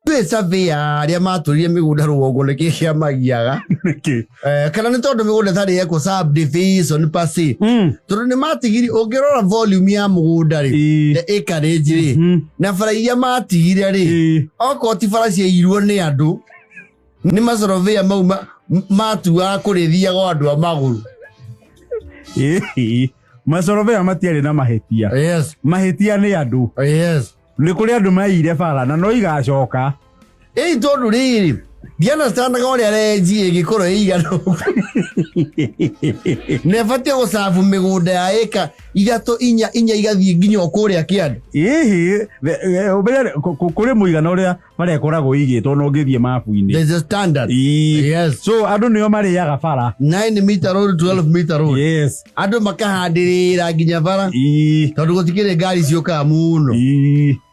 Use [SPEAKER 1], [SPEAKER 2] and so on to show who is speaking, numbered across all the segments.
[SPEAKER 1] Twĩ surveyor arĩa matũrire mĩgũnda rũgongo nĩkĩ kĩamagiaga.
[SPEAKER 2] Nĩkĩ?
[SPEAKER 1] Eh, kana nĩ tondũ mĩgũnda ĩtarĩ yekwo subdivision per se, tondũ nĩ matigiri ũngĩrora volume ya mũgũnda rĩ, the acreage rĩ, na bara iria matigire rĩ, okorwo ti bara ciairwo nĩ andũ nĩ macorovia mau matuaga kũrĩthiaga andũ a magũrũ.
[SPEAKER 2] Ĩĩ. Macorovea matiarĩ na mahĩtia. Mahĩtia nĩ andũ. Nĩ kũrĩ andũ maiyire bara na no igacoka.
[SPEAKER 1] Ĩĩ, tondũ rĩrĩ, ndianastandaga ũrĩa renji ĩngĩkorwo ĩigana ũguo na ĩbatiĩ gũcabu mĩgũnda ya ĩka ithatũ, inya, inya, igathiĩ nginya o kũrĩa kĩanda.
[SPEAKER 2] Ĩhĩ, ũmenye kũrĩ mũigana ũrĩa bara ĩkoragwo ĩigĩtwo na ũngĩthiĩ mabu-inĩ.
[SPEAKER 1] There's a standard.
[SPEAKER 2] Ĩĩ.
[SPEAKER 1] Yes.
[SPEAKER 2] So andũ nĩo marĩaga bara.
[SPEAKER 1] 9 meter road, 12 meter road. Andũ makahandĩrĩra nginya bara. Tondũ gũtikĩrĩ ngari ciũkaga mũno.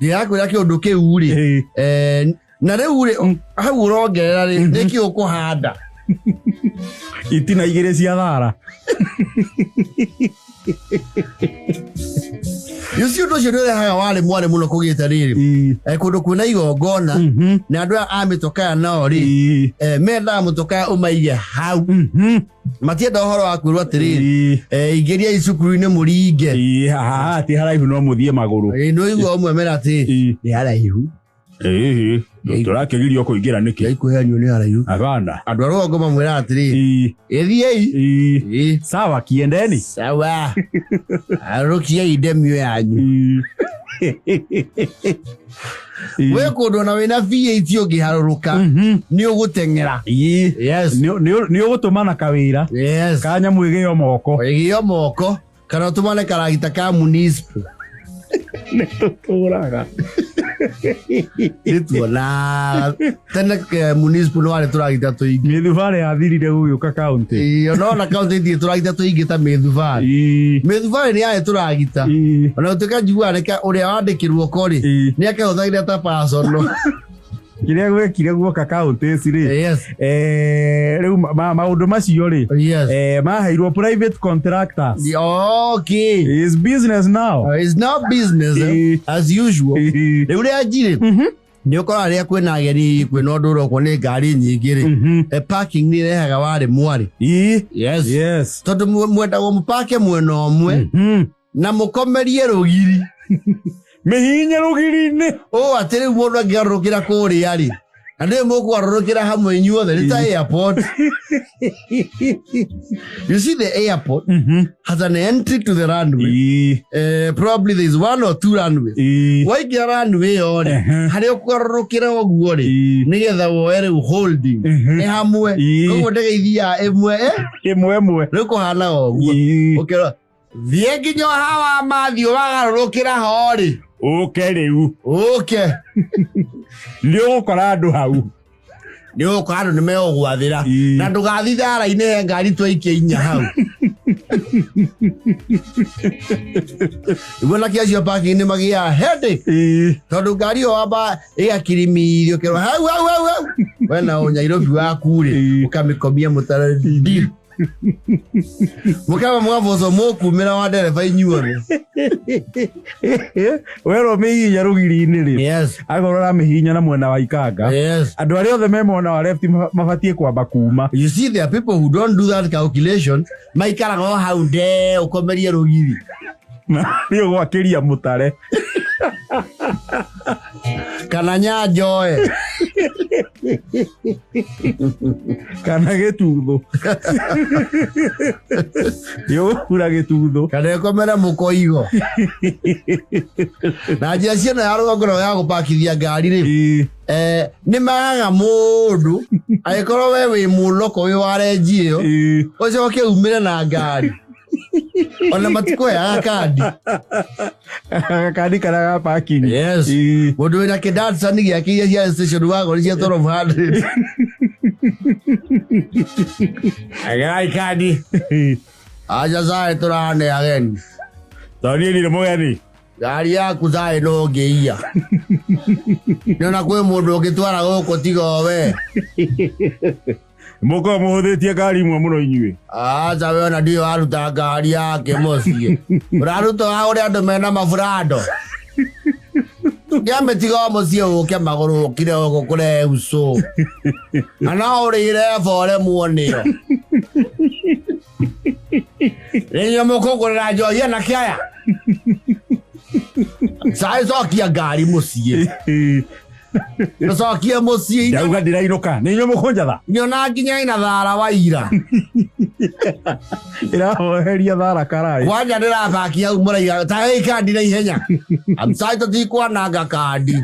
[SPEAKER 1] Ndĩrakwĩra kĩũndũ kĩu rĩ, na rĩu rĩ, hau ũrongerera rĩ, nĩkĩ ũkũhanda?
[SPEAKER 2] Itina igĩrĩ cia thara.
[SPEAKER 1] You see, ũndũ ũcio nĩ ũrehaga warĩ mwarĩ mũno kũgĩte rĩrĩ. Kũndũ kwĩna igongona, na andũ aya a mĩtokaya nao rĩ, mendaga mũtokaya ũmaige hau. Matienda ũhoro wa kwĩrwo atĩrĩrĩ, ingĩriai cukuru-inĩ mũringe.
[SPEAKER 2] Ĩĩ, haha ti haraihu no mũthiĩ magũrũ.
[SPEAKER 1] Ĩĩ, nĩ ũigua ũmwe mera atĩ nĩ haraihu.
[SPEAKER 2] Ĩĩ, tũrakĩgirio kũingĩra nĩkĩ?
[SPEAKER 1] Ngai kũheanio nĩ haraihu.
[SPEAKER 2] Hapana.
[SPEAKER 1] Andũ a rũgongo mamwĩra atĩrĩrĩ, ĩthiĩi. Ĩĩ.
[SPEAKER 2] Sawa, kiendeni.
[SPEAKER 1] Sawa. Arũkiai ndemio yanyu. Wĩ kũndũ ona wĩna V8 ũngĩharũrũka, nĩ ũgũteng'era. Yes.
[SPEAKER 2] Nĩ ũgũtũmana kawĩra. Ka nyamũ ĩgĩo moko.
[SPEAKER 1] Ĩgĩo moko. Kana ũtũmane karagita ka municipal.
[SPEAKER 2] Nĩ tũtũraga.
[SPEAKER 1] Nĩ tuonaga. Tene municipal nĩ warĩ tũragita tũingĩ.
[SPEAKER 2] Mĩthubarĩ yathirire gũgĩũka kaunti.
[SPEAKER 1] Ĩĩ, ona ona kaunti itirĩ tũragita tũingĩ ta mĩthubarĩ. Mĩthubarĩ nĩ yarĩ tũragita. Ona gũtuĩka njiguaga nĩ ũrĩa wandĩkĩrwo ko rĩ, nĩ akehũthagĩra ta personal.
[SPEAKER 2] Kĩrĩa gwekire guoka kaunti ici rĩ, rĩu maũndũ macio rĩ, maheirwo private contractors. It's business now.
[SPEAKER 1] It's now business, as usual. Rĩu rĩa njirĩ, nĩ ũkoraga rĩrĩa kwĩna ageni, kwĩna ũndũ ũrokwo nĩ ngari nyingĩ rĩ, parking nĩ ĩrehaga warĩ mwarĩ. Tondũ mwendagwo mũpake mwena ũmwe, na mũkomerie rũgiri.
[SPEAKER 2] Mĩhihinye rũgiri-inĩ.
[SPEAKER 1] Ũũ atĩ rĩu mũndũ angĩgarũrũkĩra kũrĩa rĩ, na ndĩĩ mũkũgarũrũkĩra hamwe inyuothe, nĩ ta airport. You see, the airport has an entry to the runway. Probably there is one or two runways. Waingĩra runway ĩyo rĩ, harĩa ũkũgarũrũkĩra ũguo rĩ, nĩgetha woe rĩu holding. Nĩ hamwe. Koguo ndege ithiaga ĩmwe, eh?
[SPEAKER 2] Ĩmwe ĩmwe.
[SPEAKER 1] Rĩu kũhanaga ũguo. Ũkĩrora, thiĩ nginya hawa mathiũ wagarũrũkĩra ho rĩ.
[SPEAKER 2] Ũke rĩu.
[SPEAKER 1] Ũke.
[SPEAKER 2] Nĩ ũgũkora andũ hau.
[SPEAKER 1] Nĩ ũgũkora andũ nĩ megũgwathĩra. Na ndũgathiĩ thara-inĩ he ngari twaikia inya hau. Nĩguo na kĩacio parking nĩ magĩaga headache. Tondũ ngari ĩyo wamba ĩgakirimithio kĩrwo hau hau hau hau. We na ũnyairobi waku rĩ, ũkamĩkomia mũtaro deep. Mũkaba mũgaboco mũkumĩra wa ndereba inyuothe.
[SPEAKER 2] Werwo mĩhihinya rũgiri-inĩ rĩ, akorwo ũramĩhihinya na mwena wa ikanga, andũ arĩa othe me mwena wa left mabatiĩ kwamba kuma.
[SPEAKER 1] You see, there are people who don't do that calculation, maikaraga o hau nde ũkomerie rũgiri.
[SPEAKER 2] Na nĩ ũgwakĩria mũtare.
[SPEAKER 1] Kana nyanjoe.
[SPEAKER 2] Kana gĩtuthu. Nĩ ũgũkura gĩtuthu.
[SPEAKER 1] Kana ĩkomere mũkoigo. Na njĩra ciana ya rũgongo nayo ya gũpakithia ngari rĩ, nĩ magaga mũndũ angĩkorwo we wĩ mũloko wĩ wa renji ĩyo, ũcoke umĩre na ngari. Ona matikũheaga kandi.
[SPEAKER 2] Gakandi karĩa ga parking.
[SPEAKER 1] Yes. Mũndũ wĩna kĩdatsan gĩake iria cia station wagon cia 1200. Agai kandi. Aca caĩ tũrane ageni.
[SPEAKER 2] Tondũ niĩ ndirĩ mũgeni.
[SPEAKER 1] Ngari yaku caĩ no ũngĩiya. Nĩona kwĩ mũndũ ũngĩtwara gũkũ tiga o we.
[SPEAKER 2] Mũkorwo mũhũthĩtie ngari imwe mũno inyuĩ.
[SPEAKER 1] Aca we ona ndiũĩ waruta ngari yake mũciĩ. Ũraruta wa ũrĩa andũ mena maburando. Ngĩamĩtiga o mũciĩ ũke magũrũ ũkire gũkũ kũrehe ucũ. Na no ũrĩire bore muonĩo. Rĩnyuĩ mũkũngũrĩra njohi na kĩaya. Cai cokia ngari mũciĩ. Tũcokie mũciĩ.
[SPEAKER 2] Ndauga ndĩrainũka nĩ inyuĩ mũkũnjatha.
[SPEAKER 1] Nyona nginya ina thara wa ira.
[SPEAKER 2] Ĩrahoheria thara karaĩ.
[SPEAKER 1] Kwanja ndĩrabaki hau mũraiga ta hei kandi na ihenya. Amsai tũtikwananga kandi.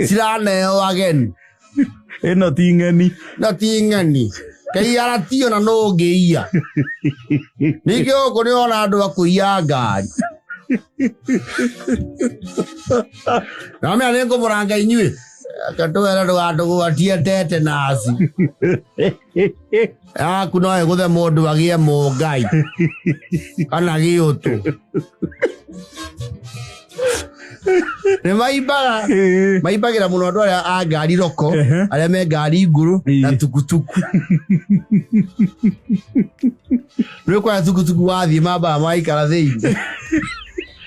[SPEAKER 1] Ciraneo ageni.
[SPEAKER 2] Ĩno ti ng'eni.
[SPEAKER 1] No ti ng'eni. Kaiara tio na nũ ũngĩiya. Ningĩ gũkũ nĩ ona andũ a kũiya ngari. Namenya nĩ ngũmũranga inyuĩ. Katwera ndũgatũgwatie tetenasi. Yaku no ĩgũthe mũndũ agĩe mũngai kana gĩũtũ. Nĩ maimbaga maimbagĩra mũno andũ arĩa a ngari roko arĩa me ngari ngũrũ na tukutuku. Rĩu kwaya tukutuku wathiĩ mambaga maikara thĩinĩ.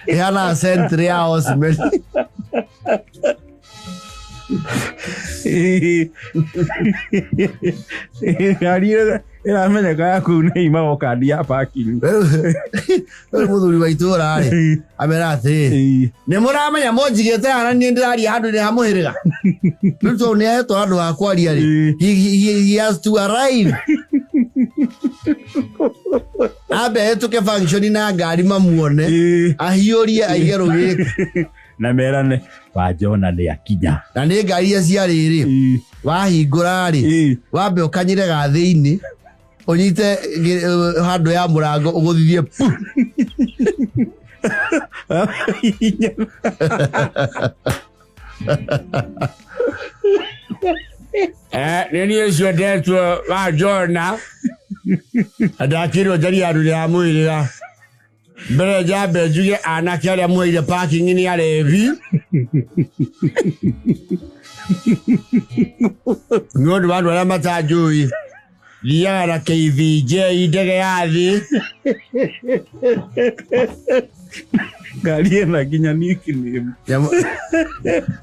[SPEAKER 1] Ĩhana sentry ya Osman.
[SPEAKER 2] Ngari ĩramenyeka ya kũu nĩ imagwo kandi ya parking.
[SPEAKER 1] Rĩu mũthuri wa itũũra rĩ amera atĩrĩrĩ nĩ mũramenya mũnjigĩte haha na niĩ ndĩraria handũ-inĩ ha mũhĩrĩga. Rĩu tondũ nĩ ahetwo handũ ha kwaria rĩ he has to arrive. Ambe ahĩtũke function na ngari mamuone ahiũrie aige rũgĩko.
[SPEAKER 2] Na merane wa Jona nĩ akinya.
[SPEAKER 1] Na nĩ ngari iria cia rĩrĩ wahingũra rĩ wambe ũkanyĩre ga thĩinĩ ũnyite handũ ya mũrango ũgũthithie pu. Nĩ niĩ ũcio ndetwo wa Jona ndakĩrwo njarie handũ ya mũhĩrĩga. Mbere njambe njuge anake arĩa mweire parking nĩ arebi. Nĩ ũndũ wa andũ arĩa matanjũĩ thiaga na KVJ ndege ya thĩ.
[SPEAKER 2] Ngari ĩna nginya nickname.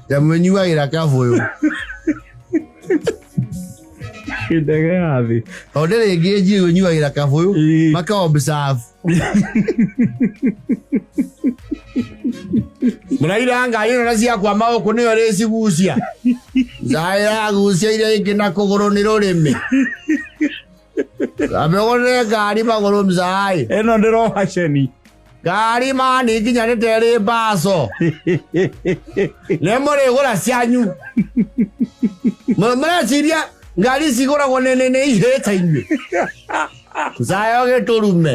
[SPEAKER 1] Nyamũ ĩnyuagĩra kabũyũ.
[SPEAKER 2] Ndege ya thĩ.
[SPEAKER 1] Tondũ rĩngĩ njiũ ĩnyuagĩra kabũyũ maka observe. Mũraira ngari ĩno na ciakwa magũkũ nĩyo ĩrĩcigucia. Njaĩragucia iria ingĩ na kũgũrũ nĩ rũrĩmĩ. Ambe ũgũrĩre ngari magũrũ mzaai.
[SPEAKER 2] Ĩno ndĩroha ceni.
[SPEAKER 1] Ngari mani nginya nĩ terĩ mbaco. Nĩ mũrĩgũra cianyu. Mũreciria ngari cigũragwo nĩ ihĩĩ ta inyuĩ. Nzayo gĩtũrume.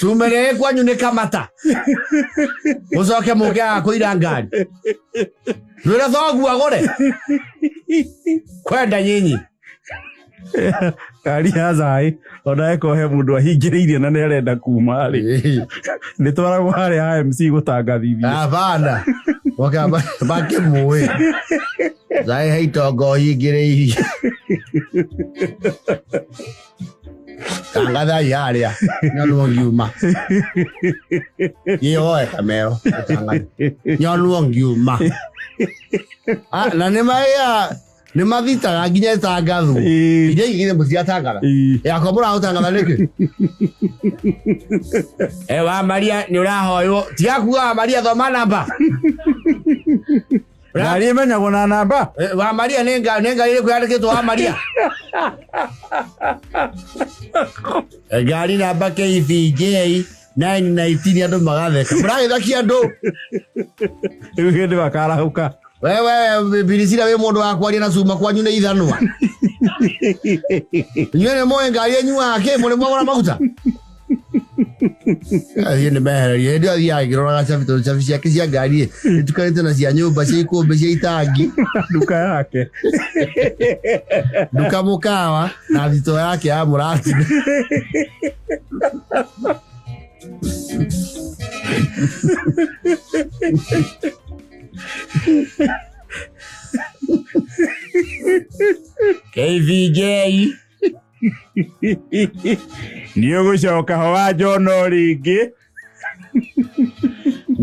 [SPEAKER 1] Cumere kwanyu nĩ kamata. Mũcoke mũke haha kũira ngari. Rwĩra thoguo agũre. Kwenda nyinyi.
[SPEAKER 2] Ngari ya cai ona eko he mũndũ ahingĩrĩirie na nĩ arenda kuma rĩ. Nĩ twaragwo harĩa ha MC gũtangathithio.
[SPEAKER 1] Hapana. Oka bakĩmũĩ. Cai he itonga ũhingĩrĩirie. Tangathai harĩa. Nyonwo ngiuma. Ĩyoe kamero. Nyonwo ngiuma. Na nĩ maĩa nĩ mathitaga nginya ĩtangathwo. Iria ingĩ mũtiratangatha. Yakwa mũragũtangatha nĩkĩ? Wa Maria nĩ ũrahoywo. Tiga kuga wa Maria thoma namba.
[SPEAKER 2] Ngari ĩmenyagwo na namba.
[SPEAKER 1] Wa Maria nĩ ngari ĩrĩkũ yandĩkĩtwo wa Maria? Ngari namba KVJ 919 andũ magatheka. Mũragĩthakia andũ.
[SPEAKER 2] Rĩu hĩndĩ makarahũka.
[SPEAKER 1] Wewe Birisira wĩ mũndũ wa kwaria na cuma kwanyu nĩ ithanwa. Inyuĩ nĩ mũĩ ngari ĩnyuaga kĩ mũrĩ mwagũra maguta? Thiĩ nĩ mehererie. Hĩndĩ ĩyo athiaga akĩroraga cabi tondũ cabi ciake cia ngari itukanĩte na cia nyũmba cia ikũmbĩ cia itangi.
[SPEAKER 2] Nduka yake.
[SPEAKER 1] Nduka mũkawa na thito yake ya mũratina. KVJ.
[SPEAKER 2] Nĩ ũgũcoka ho wa njono rĩngĩ.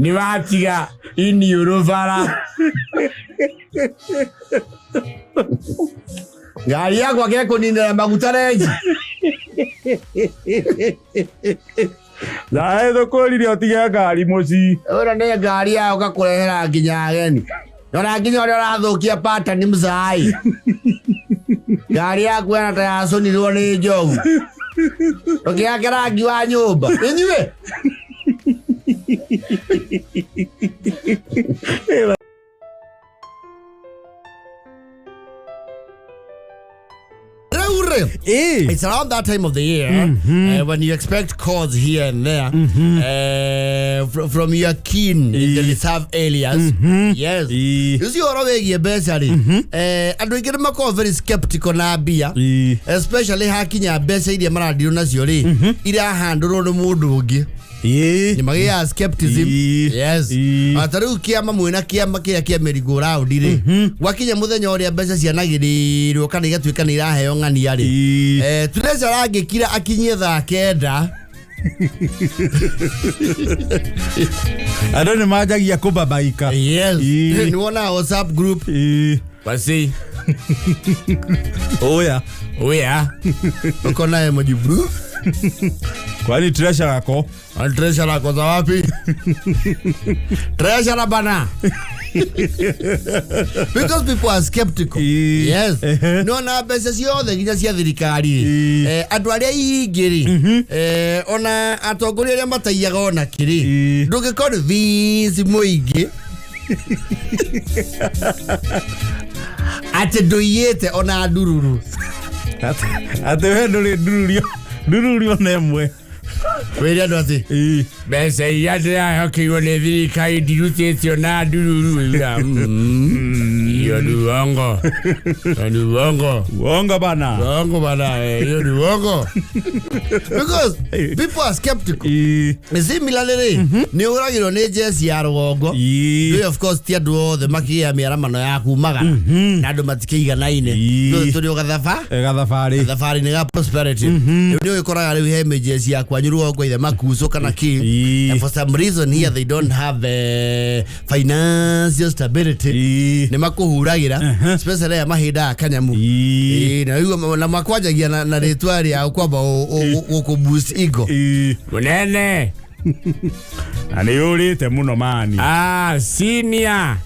[SPEAKER 1] Nĩ watiga iniũrũ bara. Ngari yakwa kekũninĩra maguta renji.
[SPEAKER 2] Thaĩ tũkũririe ũtige ngari mũciĩ.
[SPEAKER 1] Ĩno nĩ ngari ya ũka kũrehera nginya ageni. Ona nginya ũrĩa ũrathũkia pattern mzai. Ngari yaku ĩhana ta yacũnirwo nĩ njogu. Ndũkĩhake rangi wa nyũmba. Inyuĩ. Rĩu rĩ,
[SPEAKER 2] Ĩĩ.
[SPEAKER 1] it's around that time of the year when you expect calls here and there from your kin in the reserve areas. Yes.
[SPEAKER 2] Ĩĩ.
[SPEAKER 1] You see ũhoro wĩgiĩ mbeca rĩ, andũ aingĩ nĩ makoragwo very skeptical na mbia,
[SPEAKER 2] Ĩĩ.
[SPEAKER 1] especially hakinya mbeca iria marandirwo nacio rĩ, irahandũrwo nĩ mũndũ ũngĩ,
[SPEAKER 2] Ĩĩ.
[SPEAKER 1] nĩ magĩaga skepticism.
[SPEAKER 2] Ĩĩ.
[SPEAKER 1] Yes.
[SPEAKER 2] Ĩĩ.
[SPEAKER 1] Ta rĩu kĩama mwĩna kĩama kĩrĩa kĩa merry-go round rĩ, gwakinya mũthenya ũrĩa mbeca cianagĩrĩrwo kana igatuĩka nĩ iraheo ng'ania rĩ,
[SPEAKER 2] Ĩĩ.
[SPEAKER 1] Treasurer angĩkira akinyie thaa 9.
[SPEAKER 2] Andũ nĩ manjagia kũbabaika.
[SPEAKER 1] Yes.
[SPEAKER 2] Ĩĩ.
[SPEAKER 1] Nĩ wonaga WhatsApp group.
[SPEAKER 2] Ĩĩ.
[SPEAKER 1] Basi.
[SPEAKER 2] Oya.
[SPEAKER 1] Oya, uko naye majibu.
[SPEAKER 2] Kwani treasure ako?
[SPEAKER 1] Treasurer ako za wapi? Treasurer bana. Because people are skeptical.
[SPEAKER 2] Ĩĩ.
[SPEAKER 1] Yes.
[SPEAKER 2] Ehe.
[SPEAKER 1] No na mbeca ciothe nginya cia thirikari rĩ,
[SPEAKER 2] Ĩĩ.
[SPEAKER 1] andũ arĩa ingĩ rĩ, ona atongoria arĩa mataiyaga ona kĩrĩ,
[SPEAKER 2] Ĩĩ.
[SPEAKER 1] ndũngĩ convince mũingĩ atĩ ndũiyĩte ona ndururu.
[SPEAKER 2] Atĩ we ndũrĩ ndururio ndururio na ĩmwe.
[SPEAKER 1] Wĩre andũ atĩ
[SPEAKER 2] Ĩĩ.
[SPEAKER 1] mbeca iria ndĩrahokeirwo nĩ thirikari ndirutĩtio na ndururu. Ĩura, hiyo ni uongo. Hiyo ni uongo.
[SPEAKER 2] Uongo bana.
[SPEAKER 1] Uongo bana, hiyo ni uongo. Because people are skeptical.
[SPEAKER 2] Ĩĩ.
[SPEAKER 1] Similarly rĩ, nĩ ũragirwo nĩ jeci ya rũgongo.
[SPEAKER 2] Ĩĩ.
[SPEAKER 1] Rĩu of course ti andũ othe makĩgĩa mĩaramano ya kumagara na andũ matikĩiganaine.
[SPEAKER 2] Ĩĩ.
[SPEAKER 1] Rĩu tũrĩ o gathafa
[SPEAKER 2] Gathabarĩ.
[SPEAKER 1] thabarĩ-inĩ ga prosperity. Rĩu nĩ ũgĩkoraga rĩu he mĩjeci ya kwanyu rũgongo ithe makucũ kana kĩ.
[SPEAKER 2] Ĩĩ.
[SPEAKER 1] And for some reason here they don't have financial stability.
[SPEAKER 2] Ĩĩ.
[SPEAKER 1] Nĩ makũhuragĩra, especially aya mahindaga kanyamu.
[SPEAKER 2] Ĩĩ.
[SPEAKER 1] Ĩĩ, na rĩu na makwanjagia na rĩtwa rĩao kwamba gũkũ boost ego.
[SPEAKER 2] Ĩĩ.
[SPEAKER 3] Munene.
[SPEAKER 2] Na nĩ ũrĩte mũno mani.
[SPEAKER 3] Ah, senior.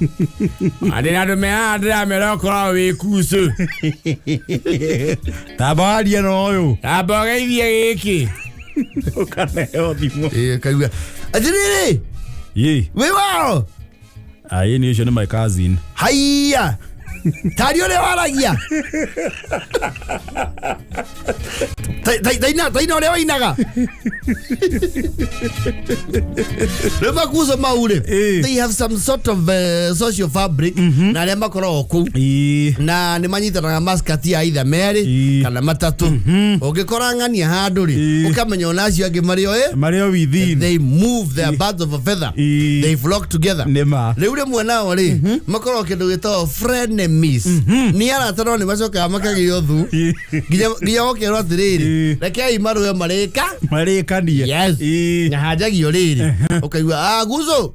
[SPEAKER 3] Andĩ na andũ mehaha ndĩramera ũkoragwo wĩ kucũ.
[SPEAKER 2] Tamba warie na ũyũ.
[SPEAKER 3] Tamba ũgeithie gĩkĩ.
[SPEAKER 2] Ũkaneo thimũ.
[SPEAKER 1] Ĩĩ, kaigua atĩrĩrĩ,
[SPEAKER 2] Ĩĩ.
[SPEAKER 1] wĩ wao?
[SPEAKER 2] Ĩĩ, nĩ ũcio nĩ my cousin.
[SPEAKER 1] Haiya, tari ũrĩa waragia. Taina ũrĩa wainaga. Rĩu makuco mau rĩ,
[SPEAKER 2] Ĩĩ.
[SPEAKER 1] they have some sort of social fabric na arĩa makoragwo kũu,
[SPEAKER 2] Ĩĩ.
[SPEAKER 1] na nĩ manyitanaga maskati ya itha merĩ
[SPEAKER 2] Ĩĩ.
[SPEAKER 1] kana matatũ. Ũngĩkora ng'ania handũ rĩ,
[SPEAKER 2] Ĩĩ.
[SPEAKER 1] ũkamenya ona acio angĩ marĩ o ĩ
[SPEAKER 2] Marĩ o within.
[SPEAKER 1] They move their birds of a feather.
[SPEAKER 2] Ĩĩ.
[SPEAKER 1] They flock together.
[SPEAKER 2] Nĩ ma.
[SPEAKER 1] Rĩu rĩmwe nao rĩ, makoragwo kĩndũ gĩtagwo frenemies, nĩ arata no nĩ macokaga makagĩa ũthũ
[SPEAKER 2] Ĩĩ.
[SPEAKER 1] nginya ũkerwo atĩrĩrĩ,
[SPEAKER 2] Ĩĩ.
[SPEAKER 1] rekei marũe marĩka.
[SPEAKER 2] Marĩkanie.
[SPEAKER 1] Yes.
[SPEAKER 2] Ĩĩ.
[SPEAKER 1] Na hanjagio rĩrĩ, ũkaigua ah guzo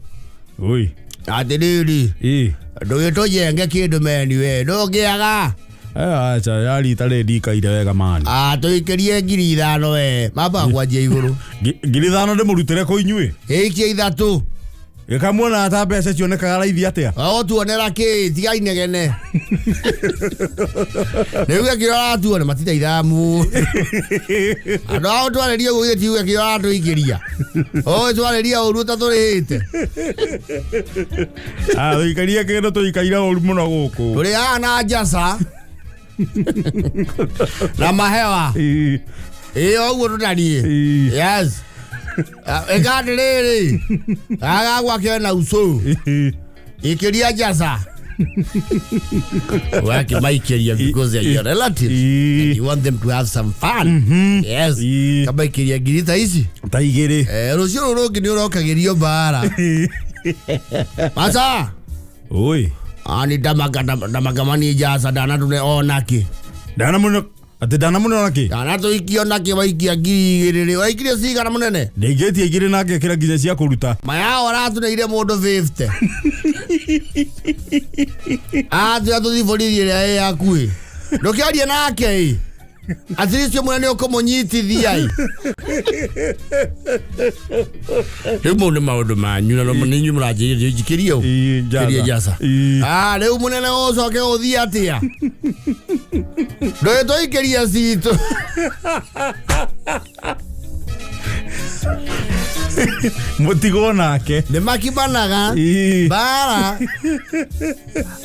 [SPEAKER 2] Ui.
[SPEAKER 1] atĩrĩrĩ,
[SPEAKER 2] Ĩĩ.
[SPEAKER 1] ndũgĩtũjenge kĩndũ meni we ndũngĩaga.
[SPEAKER 2] Aca ya rita rĩ ndikaire wega mani.
[SPEAKER 1] Ah, tũikĩrie 5,000 we mambaga kwanjia igũrũ.
[SPEAKER 2] 5,000 ndĩmũrutĩre kũ inyuĩ?
[SPEAKER 1] Ĩikie 3.
[SPEAKER 2] Gĩkamuona ta mbeca cionekaga raithi atĩa?
[SPEAKER 1] Ũtuonera kĩ? Tiga inegene. Rĩu kĩrĩa ũratuona matiteithaga mũndũ. Andũ ao twarĩria ũguo githĩ tiuge kĩrĩa ũratũikĩria ũĩ twarĩria ũru ũtatũrĩhĩte.
[SPEAKER 2] Ah, tũikarie kĩndũ tũikaire ũru mũno gũkũ.
[SPEAKER 1] Tũrĩ haha na njaca na mahewa.
[SPEAKER 2] Ĩĩ.
[SPEAKER 1] Ĩ, o ũguo tũtariĩ.
[SPEAKER 2] Ĩĩ.
[SPEAKER 1] Yes. Ĩka atĩrĩrĩ, gaga gwake na ucũ.
[SPEAKER 2] Ĩĩ.
[SPEAKER 1] Ikĩria njaca wakĩmaikĩria because they are your relatives
[SPEAKER 2] Ĩĩ.
[SPEAKER 1] and you want them to have some fun. Yes.
[SPEAKER 2] Ĩĩ.
[SPEAKER 1] Kamaikĩria ngiri ta ici.
[SPEAKER 2] Ta 2.
[SPEAKER 1] Rũciũ rũrũ rũngĩ nĩ ũrokagĩrio mbara. Maca.
[SPEAKER 2] Ui.
[SPEAKER 1] Ani ndamagamani njaca ndanatune onakĩ.
[SPEAKER 2] Ndanamũne atĩ ndanamũne ona kĩ?
[SPEAKER 1] Ndanatũikia ona kĩ waikia 2,000 rĩ waikirie cigana mũnene?
[SPEAKER 2] Ndaingĩtie 2 na ngekĩra nginya cia kũruta.
[SPEAKER 1] Mayao aratũneire mũndũ 50. Atwĩra tũthiĩ borithi ĩrĩa ĩ hakuhĩ. Ndũkĩarie nake ĩ. At least ũmwe nĩ ũkũmũnyitithia ĩ. Rĩu mau nĩ maũndũ manyu na nĩ inyuĩ mũranjĩrĩria njikĩrie ũ.
[SPEAKER 2] Ĩĩ, njaca.
[SPEAKER 1] Kĩrie njaca.
[SPEAKER 2] Ĩĩ.
[SPEAKER 1] Ah, rĩu mũnene ũcoke ũthiĩ atĩa? Ndũgĩtũikĩrie citũ.
[SPEAKER 2] Mũtigwo nake.
[SPEAKER 1] Nĩ makimanaga.
[SPEAKER 2] Ĩĩ.
[SPEAKER 1] Mbara.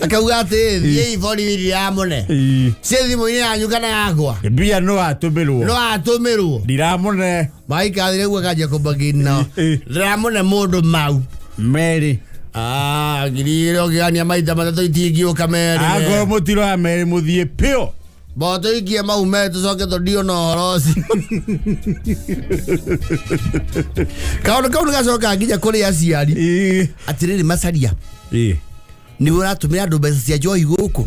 [SPEAKER 1] Akauga atĩ thiĩi borithi ya mũne.
[SPEAKER 2] Ĩĩ.
[SPEAKER 1] Ciĩ thimũ-inĩ yanyu kana yakwa.
[SPEAKER 2] Mbia no atũmĩrwo.
[SPEAKER 1] No atũmĩrwo.
[SPEAKER 2] Ndiramũne.
[SPEAKER 1] Maikathire ũguo akanjia kũmbagina.
[SPEAKER 2] Ĩĩ.
[SPEAKER 1] Ndĩramũne mũndũ mau.
[SPEAKER 2] Merĩ.
[SPEAKER 1] Ah, 2,000 ũkĩgania maita matatũ itingĩũka merĩ.
[SPEAKER 2] Angorwo mũtiroya merĩ mũthiĩ pio.
[SPEAKER 1] Bo tũikie mau merĩ tũcoke tũndio na ũhoro ũcio. Kaũndũ kau nĩgacokaga nginya kũrĩ aciari.
[SPEAKER 2] Ĩĩ.
[SPEAKER 1] Atĩrĩrĩ macaria.
[SPEAKER 2] Ĩĩ.
[SPEAKER 1] Nĩwe ũratũmĩra andũ mbeca cia njohi gũkũ.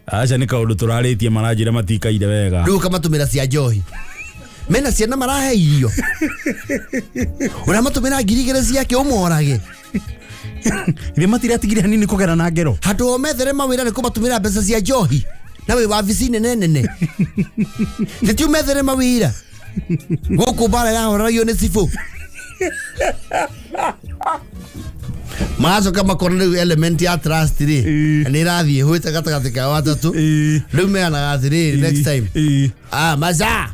[SPEAKER 2] Aca nĩ kaũndũ tũrarĩtie maranjĩra matikaire wega.
[SPEAKER 1] Rĩu ũkamatũmĩra cia njohi. Mena ciana marahe irio. Ũramatũmĩra 2,000 ciake ũmorage.
[SPEAKER 2] Githĩ matiratigire hanini kũgera na ngero.
[SPEAKER 1] Handũ o methere mawĩra nĩ kũmatũmĩra mbeca cia njohi. Na wĩ wabici nene nene. Nĩtio methere mawĩra. Gũkũ mbara yahoragio nĩ cibũ. Maracoka makona rĩu element ya trust rĩ
[SPEAKER 2] Ĩĩ.
[SPEAKER 1] nĩ ĩrathiĩ ĩhũĩte gatagatĩ kao atatũ.
[SPEAKER 2] Ĩĩ.
[SPEAKER 1] Rĩu meranaga atĩrĩrĩ next time.
[SPEAKER 2] Ĩĩ.
[SPEAKER 1] Ah, maca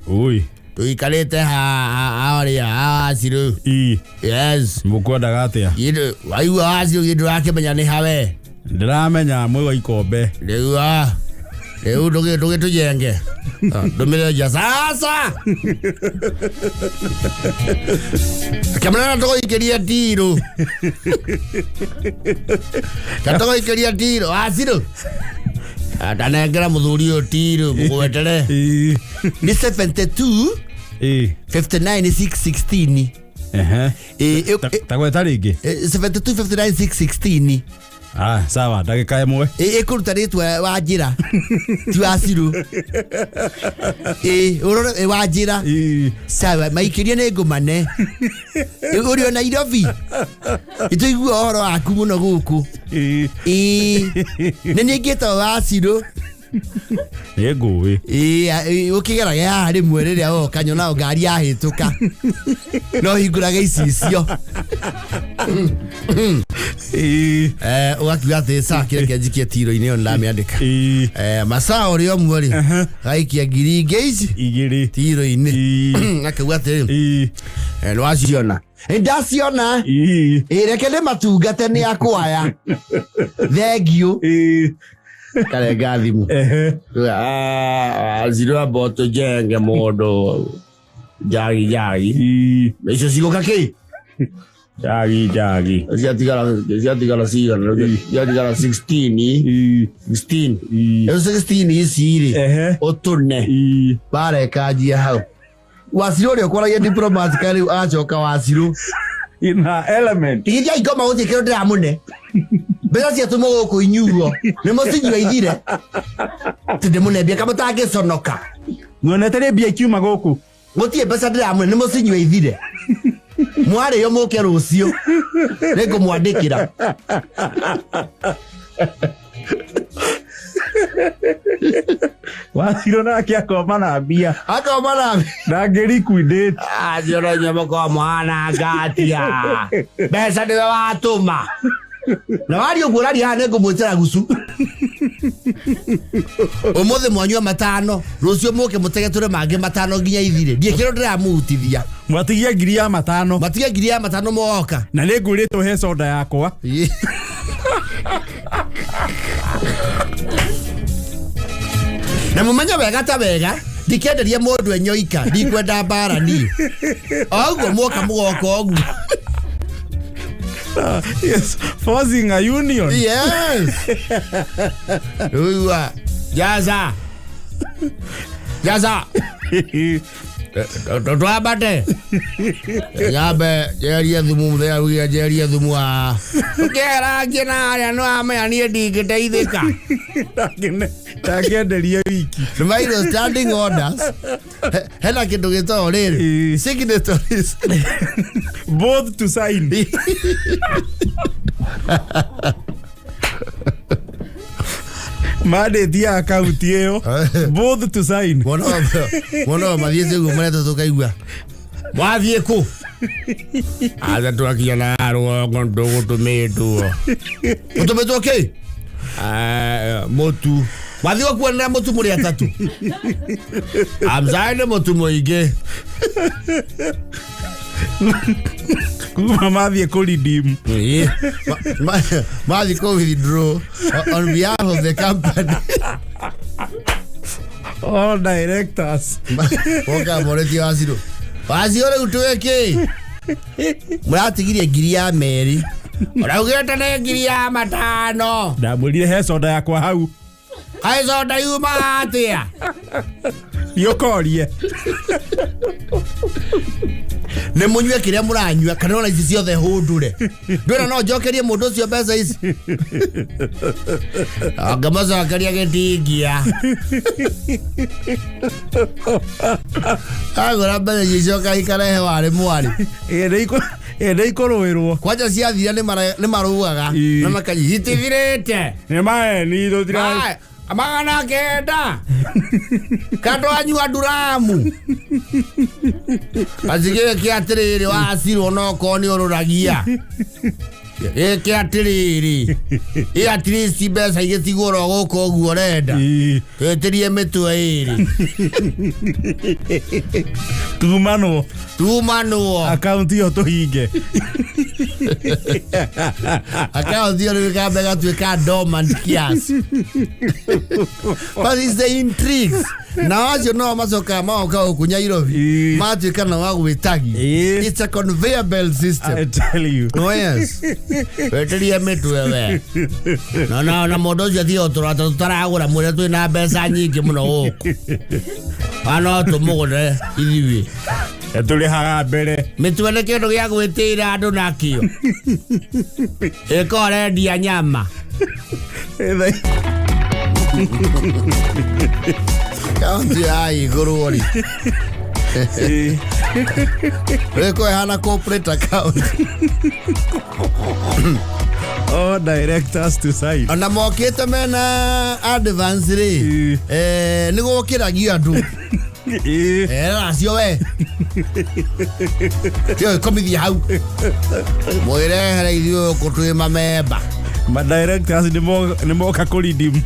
[SPEAKER 2] Ui.
[SPEAKER 1] tũikarĩte harĩa hawacirũ.
[SPEAKER 2] Ĩĩ.
[SPEAKER 1] Yes.
[SPEAKER 2] Mũkwendaga atĩa?
[SPEAKER 1] Gĩndũ waigua wacirũ gĩndũ ũrakĩmenya nĩ hawe.
[SPEAKER 2] Ndĩramenya mwĩ wa ikombe.
[SPEAKER 1] Rĩu ah rĩu ndũgĩtũjenge. Ndũmĩre nja sasa. Kĩmũnene tũgũikĩria ndirũ. Katũgũikĩria ndirũ wacirũ. Ndanengera mũthuri ũyũ ndirũ mũgwetere.
[SPEAKER 2] Ĩĩ.
[SPEAKER 1] Nĩ 72
[SPEAKER 2] Ĩĩ.
[SPEAKER 1] 59 616.
[SPEAKER 2] Ehe.
[SPEAKER 1] Ĩ
[SPEAKER 2] Ta gweta rĩngĩ.
[SPEAKER 1] 72 59 616.
[SPEAKER 2] Ah, sawa, ndagĩka ĩmwe.
[SPEAKER 1] Ĩkũruta rĩtwa wa njĩra ti wa cirũ. Ĩ ũrore ĩ, wa njĩra.
[SPEAKER 2] Ĩĩ.
[SPEAKER 1] Sawa maikĩrie nĩ ngũmane. Ũrĩ o Nairobi. Nĩtũigua ũhoro waku mũno gũkũ.
[SPEAKER 2] Ĩĩ.
[SPEAKER 1] Ĩ nĩ niĩ ngĩtagwo wa cirũ.
[SPEAKER 2] Nĩ ngũĩ.
[SPEAKER 1] Ĩ ũkĩgerage haha rĩmwe rĩrĩa woka nyonaga ngari yahĩtũka. No hingũrage icicio.
[SPEAKER 2] Ĩĩ.
[SPEAKER 1] Ũgakiuga atĩ saa kĩrĩa kĩanjikie tiro-inĩ ĩyo nĩndamĩandĩka.
[SPEAKER 2] Ĩĩ.
[SPEAKER 1] Masaa ũrĩ ũmwe rĩ gaikia 2,000 ici
[SPEAKER 2] 2.
[SPEAKER 1] tiro-inĩ.
[SPEAKER 2] Ĩĩ.
[SPEAKER 1] Akauga atĩrĩ
[SPEAKER 2] Ĩĩ.
[SPEAKER 1] nĩwaciona. Nĩndaciona.
[SPEAKER 2] Ĩĩ.
[SPEAKER 1] Ĩ reke ndĩmatungate nĩ akwaya. Thengiũ.
[SPEAKER 2] Ĩĩ.
[SPEAKER 1] Karenga thimũ.
[SPEAKER 2] Ehe.
[SPEAKER 1] Ziro amba ũtũjenge mũndũ njagi njagi.
[SPEAKER 2] Ĩĩ.
[SPEAKER 1] Icio cigũka kĩ?
[SPEAKER 2] Njagi njagi.
[SPEAKER 1] Ciatigara cigana? Ciatigara 16.
[SPEAKER 2] Ĩĩ.
[SPEAKER 1] 16.
[SPEAKER 2] Ĩĩ.
[SPEAKER 1] Rĩu 16 ici rĩ
[SPEAKER 2] Ehe.
[SPEAKER 1] ũtũne
[SPEAKER 2] Ĩĩ.
[SPEAKER 1] barekanjia hau. Wacirũ ũrĩa ũkwaragia diplomatica rĩu acoka wacirũ.
[SPEAKER 2] Ina element.
[SPEAKER 1] Tigithia ikoma gũtirĩ kĩndũ ndĩramũne. Mbeca ciatũmwo gũkũ inyuo. Nĩ mũcinyua ithire. Tĩ ndĩmũne mbia kamũtangĩconoka.
[SPEAKER 2] Muonete rĩ mbia ikiuma gũkũ?
[SPEAKER 1] Gũtirĩ mbeca ndĩramũne nĩ mũcinyua ithire. Mwarĩo mũke rũciũ. Nĩngũmwandĩkĩra.
[SPEAKER 2] Wacirũ nake akoma na mbia.
[SPEAKER 1] Akoma na mbia.
[SPEAKER 2] Ndangĩ liquidate.
[SPEAKER 1] Acio no inyuĩ mũkoragwo mũhananga atĩa. Mbeca nĩwe watũma. Na waria ũguo ũraria haha nĩngũmwĩtĩra gucu. Ũmũthĩ mwanyua 5, rũciũ mũke mũtegetũre mangĩ 5 nginya ithire. Ndiĩ kĩndũ ndĩramũhutithia.
[SPEAKER 2] Mwatigia 5,000.
[SPEAKER 1] Matigie 5,000 moka.
[SPEAKER 2] Na nĩ ngwĩrĩtwo he soda yakwa.
[SPEAKER 1] Na mũmenye wega ta wega ndikenderia mũndũ enyoika ndikwenda mbara niĩ. O ũguo mwoka mũgoka ũguo.
[SPEAKER 2] Yes, forcing a union.
[SPEAKER 1] Yes. Rĩu jaza. Jaza.
[SPEAKER 3] Twambate nyambe njerie thumu mũthenya augire njerie thumu wa ũkĩerangie na arĩa nĩ wamenya niĩ ndingĩteithĩka.
[SPEAKER 2] Ndangĩenderia wiki.
[SPEAKER 1] Nĩmairwo standing orders. Hena kĩndũ gĩtagwo rĩrĩ signatories.
[SPEAKER 2] Both to sign. Mandate ya akaunti ĩyo both to sign.
[SPEAKER 1] Mwana wa mathiĩte ũguo maretwo tũkaigua
[SPEAKER 3] wathiĩ kũ aca twakinya na rũgongo ndũgũtũmĩtwo.
[SPEAKER 1] Ũtũmĩtwo kĩ?
[SPEAKER 3] Mũtu.
[SPEAKER 1] Wathiĩ gũkuanĩra mũtu mũrĩ atatũ.
[SPEAKER 3] Amcai nĩ mũtu mũingĩ.
[SPEAKER 2] Kuma mathiĩ kũ redeem.
[SPEAKER 1] Mathiĩ kũ withdraw on behalf of the company.
[SPEAKER 2] All directors.
[SPEAKER 1] Moka moretie wacirũ. Wacirũ rĩu twĩkĩ? Mũratigirie ngiri ya merĩ.
[SPEAKER 3] Ũraugĩte nĩ ngiri ya matano.
[SPEAKER 2] Ndamwĩrire he soda yakwa hau.
[SPEAKER 3] Kaĩ soda yuma atĩa?
[SPEAKER 2] Nĩũkorie.
[SPEAKER 1] Nĩ mũnyue kĩrĩa mũranyua kana ona ici ciothe hũndũre. Ndwĩra no njokerie mũndũ ũcio mbeca ici.
[SPEAKER 3] Ngamacokeria gĩtingia.
[SPEAKER 1] Agũra mbeca ici icoka ikarehe warĩ mwarĩ.
[SPEAKER 2] Ĩndĩ ikũrũĩrwo.
[SPEAKER 1] Kwanja ciathira nĩ marũaga na makanyi
[SPEAKER 3] itithirĩte.
[SPEAKER 2] Nĩ maeni tũtira.
[SPEAKER 3] 900. Katwanyua nduramu.
[SPEAKER 1] Basi gĩkĩ atĩrĩrĩ wacirwo no korwo nĩ ũrũragia. Gĩkĩ atĩrĩrĩ. Ĩ at least mbeca igĩtigwo oro gũkũ ũguo ũrenda. Twĩtĩrie mĩtwe ĩrĩ.
[SPEAKER 2] Tumanwo.
[SPEAKER 1] Tumanwo.
[SPEAKER 2] Akaunti ĩyo tũhinge.
[SPEAKER 1] Akaunti ĩyo rĩu ĩkambe ĩgatuĩka dormant kiasi. But it's the intrigues. Na acio no macokaga magoka gũkũ Nairobi. Matuĩka na wa gwĩtagi. It's a conveyor belt system.
[SPEAKER 2] I tell you.
[SPEAKER 1] Oh yes.
[SPEAKER 3] Wĩtĩrie mĩtwe we. No na na mũndũ ũcio thiĩ ũtũrata tũtaragũra mwĩre twĩna mbeca nyingĩ mũno gũkũ. Ano tũmũgũre ithuĩ.
[SPEAKER 2] Tũrĩhaga mbere.
[SPEAKER 3] Mĩtwe nĩ kĩndũ gĩa gwĩtĩĩra andũ nakĩo. Ĩka ũrendia nyama.
[SPEAKER 1] Kaunti ya igũrũ rĩ. Ĩko ĩhana corporate account.
[SPEAKER 2] All directors to sign.
[SPEAKER 1] Ona mokĩte mena advance rĩ. Nĩ gũkĩragio andũ. Acio we. Tio komithia hau. Mwĩrehere ithuĩ gũkũ twĩ mamemba.
[SPEAKER 2] Ma directors nĩ moka kũ redeem.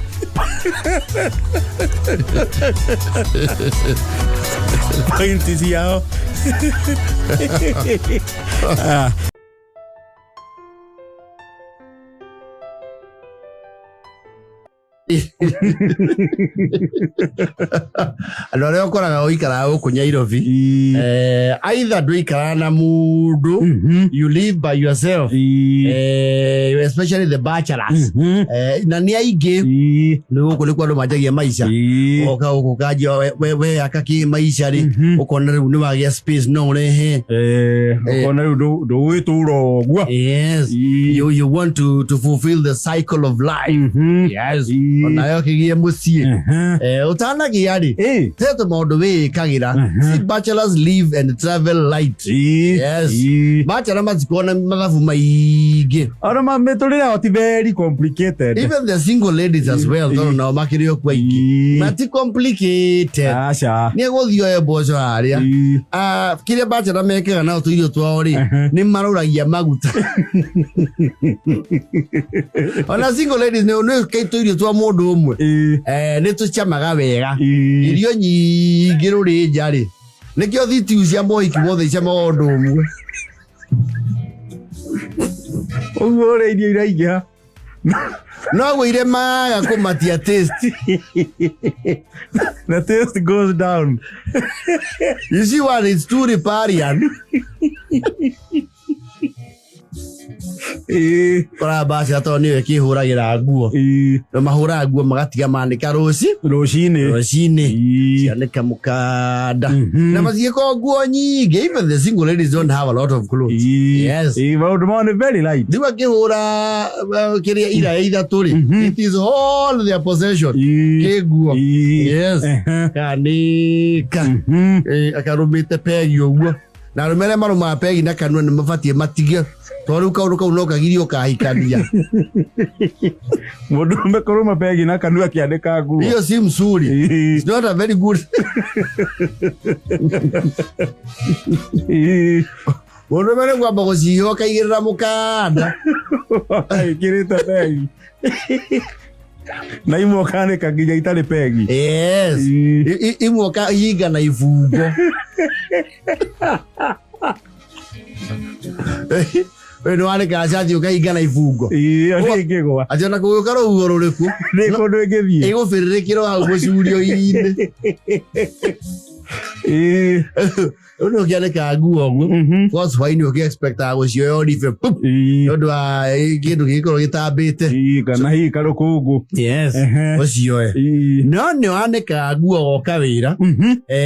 [SPEAKER 2] Point ciao.
[SPEAKER 1] Andũ arĩa ũkoraga ũikaraga gũkũ Nairobi, either ndũikaraga na mũndũ, you live by yourself, especially the bachelors, na nĩ aingĩ nĩ gũkũ nĩkuo andũ manjagia maica. Ũgoka gũkũ ũkanjia we aka kĩ maica rĩ, ũkona rĩu nĩ wagĩa space no ũrehe.
[SPEAKER 2] Ũkona rĩu ndũgwĩtũra ũguo.
[SPEAKER 1] Yes, you want to fulfill the cycle of life. Yes. Onayo kĩgĩe mũciĩ. Ũtanagia rĩ, he tũmaũndũ wĩĩkagĩra. See, bachelors live and travel light. Yes. Bachelor matikoragwo na mathabu maingĩ.
[SPEAKER 2] Ona mĩtũrĩre yao ti very complicated.
[SPEAKER 1] Even the single ladies as well, tondũ nao makĩrĩ o kuo aingĩ. Mati complicated.
[SPEAKER 2] Aca.
[SPEAKER 1] Nĩ egũthiĩ oe mboco harĩa. Kĩrĩa bachelor mekaga nao tũirio twao rĩ, nĩ marũragia maguta. Ona single ladies nĩ tũirio twa mũndũ ũmwe. Nĩ tũcamaga wega. Irio nyingĩ rũrĩ nja rĩ. Nĩkĩo thitiu cia mohiki mothe icamaga ũndũ ũmwe.
[SPEAKER 2] Ũguo ũrĩa irio iraingĩha.
[SPEAKER 1] No wĩire maga kũmatia taste.
[SPEAKER 2] The taste goes down.
[SPEAKER 1] You see what it's too riparian. Koraga bacĩra tondũ nĩyo ĩkĩhũragĩra nguo. Na mahũraga nguo magatiga manĩka rũci
[SPEAKER 2] Rũcinĩ.
[SPEAKER 1] Rũcinĩ cianĩka mũkanda. Na matigĩkorwo nguo nyingĩ. Even the single ladies don't have a lot of clothes. Yes.
[SPEAKER 2] Maũndũ mao nĩ very light.
[SPEAKER 1] Rĩu akĩhũra kĩrĩa iraĩ ithatũ rĩ, it is all their possession. Kĩ nguo. Yes. Kanĩka. Akarũmĩte pegi ũguo. Na arũme arĩa marũmaga pegi na kanua nĩ mabatiĩ matige, tondũ rĩu kaũndũ kau no kagirie ũkahikania.
[SPEAKER 2] Mũndũ ũrũme kũrũma pegi na kanua akĩanĩka nguo.
[SPEAKER 1] Hiyo si mzuri. It's not a very good. Mũndũ ũrũme nĩ kwamba gũciha ũkaigĩrĩra mũkanda.
[SPEAKER 2] Ĩkĩrĩte pegi. Na imwe ũkanĩka nginya itarĩ pegi.
[SPEAKER 1] Yes. Imwe ũkahinga na ibungo. We nĩ wanĩkaga cati ũkahinga na ibungo.
[SPEAKER 2] Ĩyo nĩ ĩngĩgwa.
[SPEAKER 1] Atĩ ona kũgĩũka rũhuho rũrĩkũ.
[SPEAKER 2] Nĩ kũndũ ĩngĩthiĩ.
[SPEAKER 1] Ĩgũbĩrĩrĩkĩrwo hau mũcurio-inĩ. Rĩu nĩ ũkĩanĩkaga nguo ũguo. Because hwainĩ ũkĩ-expectaga gũcioya ũribe pup. Nĩ ũndũ wa kĩndũ gĩgĩkorwo gĩtambĩte.
[SPEAKER 2] Kana hihi karũkũngũ.
[SPEAKER 1] Yes. Ũcioe. No nĩ wanĩkaga nguo woka wĩra.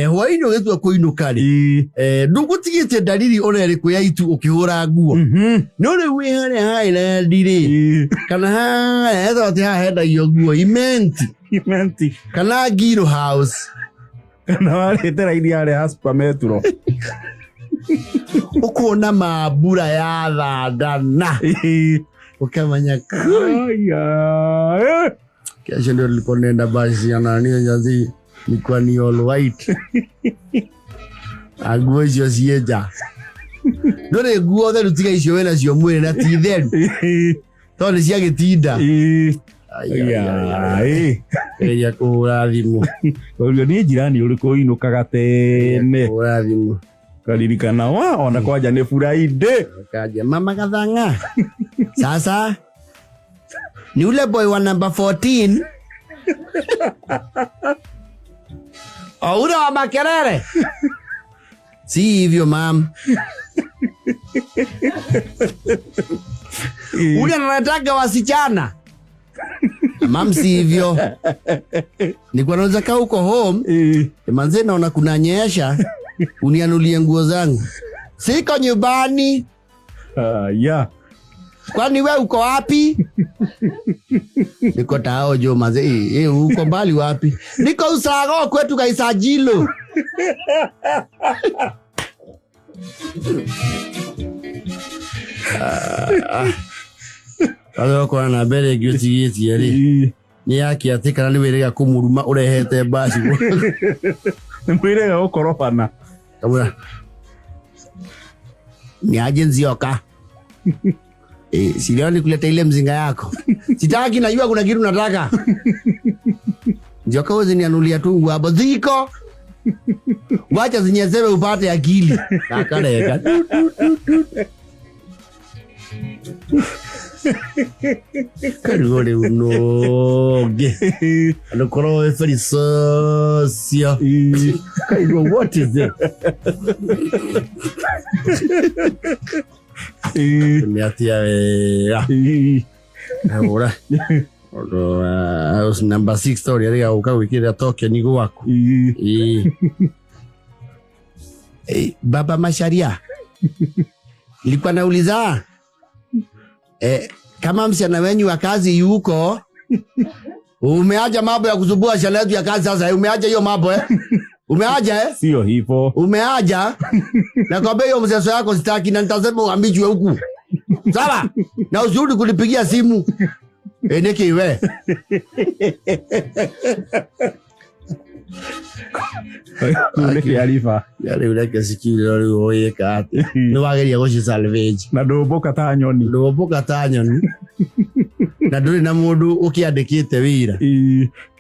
[SPEAKER 1] Hwainĩ ũgĩtua kũinũka rĩ. Ndũgũtigĩte dalili ona ĩrĩkũ ya itu ũkĩhũra nguo. No rĩu wĩ harĩa Highland rĩ. Kana harĩa ethwo atĩ haha hendagio nguo Imenti.
[SPEAKER 2] Imenti.
[SPEAKER 1] Kana Ngiro House.
[SPEAKER 2] Kana warĩte raini harĩa ha Super Metro.
[SPEAKER 1] Ũkona mambura ya thandana. Ũkamenya
[SPEAKER 2] Aya.
[SPEAKER 1] Kesho ndio nilikuwa naenda basi ya nani jazi nilikuwa ni all white. Nguo icio ciĩ nja. Ndũrĩ nguo theru tiga icio wĩna cio mwĩrĩ na ti theru. Tondũ nĩ cia gĩtinda. Geria kũhũra thimũ.
[SPEAKER 2] Ũrio nĩ jirani ũrĩkũ ũinũkaga tene.
[SPEAKER 1] Kũhũra thimũ.
[SPEAKER 2] Karirikana wa ona kwanja nĩ Friday.
[SPEAKER 1] Kaja mama Gathanga. Sasa ni ule boy wa number 14. O ule wa Makerere. Si hivyo mam. Ule anataka wasichana. Mam si hivyo. Nilikuwa naweza kaa huko home. Manze naona kunanyesha. Unianulie nguo zangu. Siko nyumbani.
[SPEAKER 2] Yeah.
[SPEAKER 1] Kwani we uko wapi? Niko tao jo manze. Uko mbali wapi? Niko Usago kwetu Kaisajilo. Sasa kwa na mbere ngĩũtigĩtie rĩ. Nĩ yake atĩ kana nĩ wĩrĩga kũmũruma ũrehete mbaci.
[SPEAKER 2] Nĩ mwĩrĩga gũkorobana.
[SPEAKER 1] Kamũra. Ni aje Nzioka. Si leo nikuleta ile mzinga yako. Sitaki, najua kuna kitu nataka. Nzioka wewe nianulia tu nguo hapo. Ziko. Wacha zinyezewe upate akili. Nakareka. Karibu rĩu nũngĩ. Andũkorwo wĩ very social. Kaigua what is it? Nĩ atĩa wega. Ahũra. Ũndũ wa house number 6 tondũ rĩrĩa gũka gwĩkĩrĩra token gwaku. Baba Macharia. Nilikuwa nauliza kama msichana wenyu wa kazi yuko, umeaja mambo ya kusumbua wasichana wetu ya kazi sasa, umeaja hiyo mambo Umeaja
[SPEAKER 2] Sio hivyo.
[SPEAKER 1] Umeaja? Nakwambia hiyo mseso yako sitaki na nitasema uhamishwe huku. Sawa? Na usirudi kunipigia simu. Niki we.
[SPEAKER 2] Niki Alifa.
[SPEAKER 1] Yale uleke sikiri lori oye kate. Ni wageria gũci salvage.
[SPEAKER 2] Na ndũmbũka ta nyoni.
[SPEAKER 1] Ndũmbũka ta nyoni. Na ndũrĩ na mũndũ ũkĩandĩkĩte wĩra.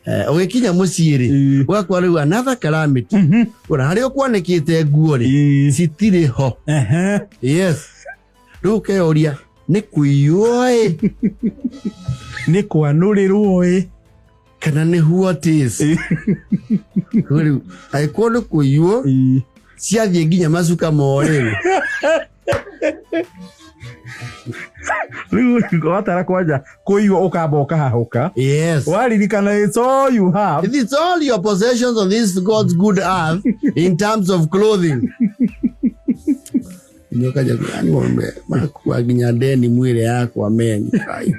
[SPEAKER 1] Ũgĩkinya mũciĩ rĩ, ũgakora rĩu another calamity. Ona harĩa ũkwanĩkĩte nguo rĩ, citirĩ ho. Yes. Rĩu ũkeyoria, nĩ kũiywo ĩ?
[SPEAKER 2] Nĩ kwanũrĩrwo ĩ?
[SPEAKER 1] Kana nĩ what is? Rĩu, angĩkorwo nĩ kũiywo, ciathiĩ nginya macuka morĩrwo.
[SPEAKER 2] Rĩu watara kwanja kũiywo ũkamba ũkahahũka.
[SPEAKER 1] Yes.
[SPEAKER 2] Waririkana it's all you have.
[SPEAKER 1] It is all your possessions on this God's good earth in terms of clothing. Nyoka yani wame makua nginya deni mwĩrĩ yakwa men. Ai.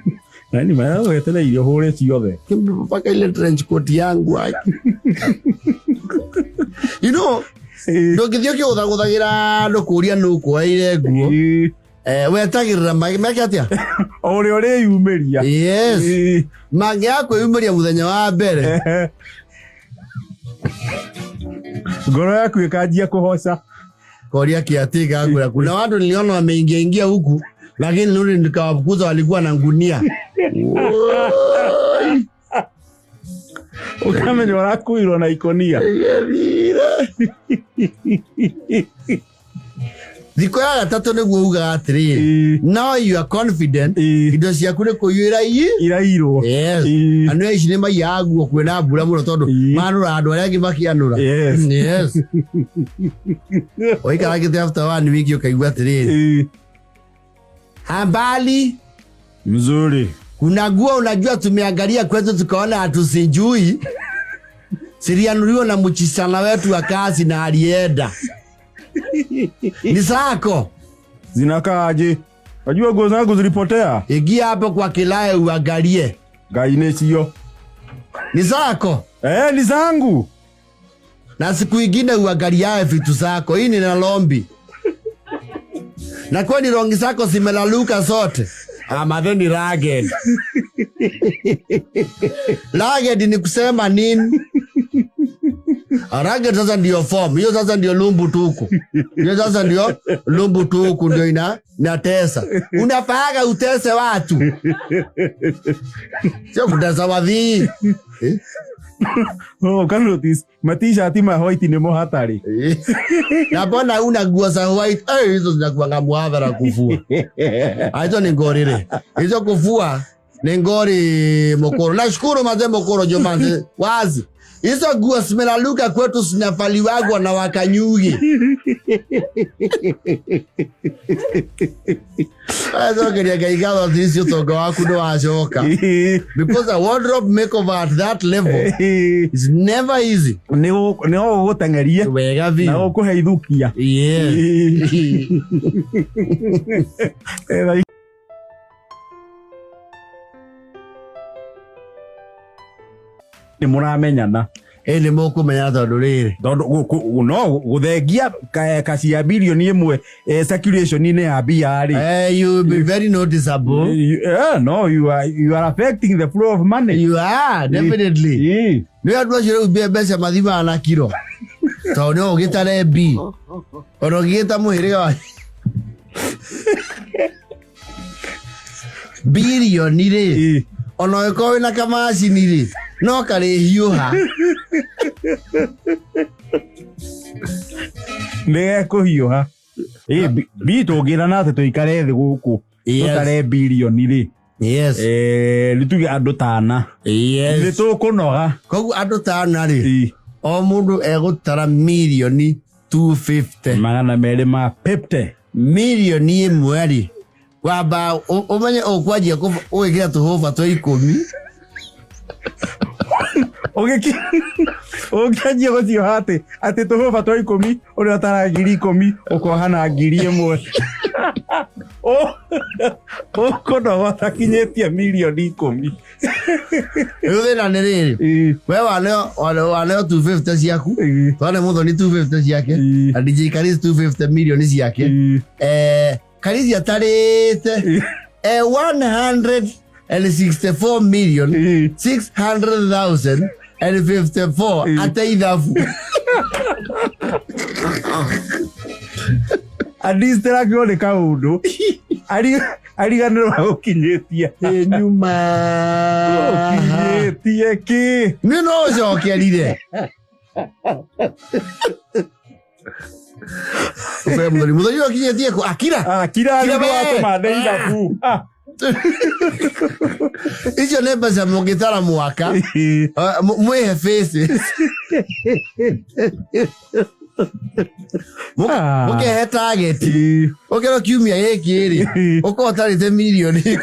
[SPEAKER 2] Nani maragwetereire ũhũre ciothe.
[SPEAKER 1] Mpaka ile trench coat yangu ai. You know, ndũngĩthiĩ ũkĩgũthagũthagĩra andũ kũũria nũ kuoeire nguo. Wetagĩrĩra meke atĩa?
[SPEAKER 2] O ũrĩa ũrĩyumĩria.
[SPEAKER 1] Yes. Mangĩaga kwĩyumĩria mũthenya wa mbere.
[SPEAKER 2] Ngoro yaku ĩkanjia kũhoca.
[SPEAKER 1] Koria kiatika hakuna. Kuna watu niliona wameingia ingia huku lakini nirudi nikawafukuza walikuwa na ngunia. Woi.
[SPEAKER 2] Ũkamenya ũrakuirwo na ikonia.
[SPEAKER 1] Thikũ ya gatatũ nĩguo ugaga atĩrĩrĩ, now you are confident indo ciaku nĩ kũiyũra
[SPEAKER 2] Irairwo.
[SPEAKER 1] Yes. Andũ ici nĩ maiyaga nguo kwĩna mbura mũno tondũ manũra andũ arĩa angĩ makĩanũra.
[SPEAKER 2] Yes.
[SPEAKER 1] Yes. Ũikarangĩte after one week ũkaigua atĩrĩrĩ, habari
[SPEAKER 2] Mzuri.
[SPEAKER 1] Kuna nguo unajua tumeangalia kwetu tukaona hatusijui. Silianuliwa na mchisana wetu wa kazi na alienda. Ni zako.
[SPEAKER 2] Zinakaaje? Unajua nguo zangu zilipotea.
[SPEAKER 1] Ingia hapo kwa kilae uangalie.
[SPEAKER 2] Ngai nĩ cio.
[SPEAKER 1] Ni zako.
[SPEAKER 2] Ni zangu.
[SPEAKER 1] Na siku ingine uangaliae vitu zako. Hii ni nalombi. Na kwani rongi zako zimelaluka zote. Ama then ni ragged. Ragged ni kusema nini? Ragged sasa ndio form. Hiyo sasa ndio lumbu tuku. Hiyo sasa ndio lumbu tuku ndio inatesa. Unafaaga utese watu. Sio kutesa wadhi.
[SPEAKER 2] Oh, can notice matishati ma white ni mo hatari.
[SPEAKER 1] Na mbona una nguo za white? Hizo zinakuanga muadhara kufua. Hizo ni ngori re. Hizo kufua ni ngori mokoro. Nashukuru mazee mokoro jomanze. Wazi. Hizo nguo zimelaluka kwetu zinafaliwagwa na wakanyugi. Azo keria gaigawa athisi utonga waku ndo wacoka. Because a wardrobe makeover at that level is never easy.
[SPEAKER 2] Nĩ gũgũteng'eria.
[SPEAKER 1] Wega biũ.
[SPEAKER 2] Na gũkũhe ithukia.
[SPEAKER 1] Yeah.
[SPEAKER 2] Nĩ mũramenyana.
[SPEAKER 1] Nĩ mũkũmenya tondũ rĩrĩ.
[SPEAKER 2] Tondũ no gũthengia kacia bilioni ĩmwe circulation-inĩ ya mbia rĩ.
[SPEAKER 1] You will be very noticeable.
[SPEAKER 2] No, you are affecting the flow of money.
[SPEAKER 1] You are, definitely. Nĩ andũ acio rĩu mbeca mathimaga na kiro. Tondũ no ũgĩtare B. Ona ũngĩgĩta mũhĩrĩga wa bilioni rĩ. Ona ũngĩkorwo wĩna kamacini rĩ, no karĩhiũha.
[SPEAKER 2] Nĩ gekũhiũha. Bi tũngĩrana atĩ tũikare thĩ gũkũ, tũtare bilioni rĩ.
[SPEAKER 1] Yes.
[SPEAKER 2] Nĩ tuge andũ tana.
[SPEAKER 1] Yes.
[SPEAKER 2] Nĩ tũkũnoga.
[SPEAKER 1] Koguo andũ tana rĩ, o mũndũ egũtara milioni 250.
[SPEAKER 2] Magana merĩ ma 50.
[SPEAKER 1] Milioni ĩmwe rĩ, wamba ũmenye ũkwanjia ũgĩkĩra tũhũba twa 10.
[SPEAKER 2] Ũngĩanjia gũcioha atĩ tũhũba twa 10, ũrĩa ũtaraga ngiri 10, ũkoha na ngiri ĩmwe. Ũkũnoga ũtakinyĩtie milioni 10.
[SPEAKER 1] Rĩu thĩna nĩ rĩrĩ, we waneo 250 ciaku, twane Muthoni 250 ciake, na DJ Karis 250 milioni ciake. Karis atarĩte, 164 million 600,054 ate ithabu.
[SPEAKER 2] Adistractwo nĩ kaũndũ. Ariganĩrwo gũkinyĩtie.
[SPEAKER 1] Nyuma.
[SPEAKER 2] Ũkinyĩtie kĩ?
[SPEAKER 1] Nĩ no ũcokerire. Ũkũhe Muthoni. Muthoni ũkinyĩtie kũ? Akira.
[SPEAKER 2] Akira,
[SPEAKER 1] Kira
[SPEAKER 2] nĩ
[SPEAKER 1] we.
[SPEAKER 2] watũma ndĩ ithabu.
[SPEAKER 1] Icio nĩ mbeca mũngĩtara mwaka. Mwĩhe faces.
[SPEAKER 2] Ah.
[SPEAKER 1] Mũkehe target.
[SPEAKER 2] Ĩĩ.
[SPEAKER 1] Ũkerwo kiumia gĩkĩ rĩ,
[SPEAKER 2] Ĩĩ.
[SPEAKER 1] ũkorwo ũtarĩte mirioni 10.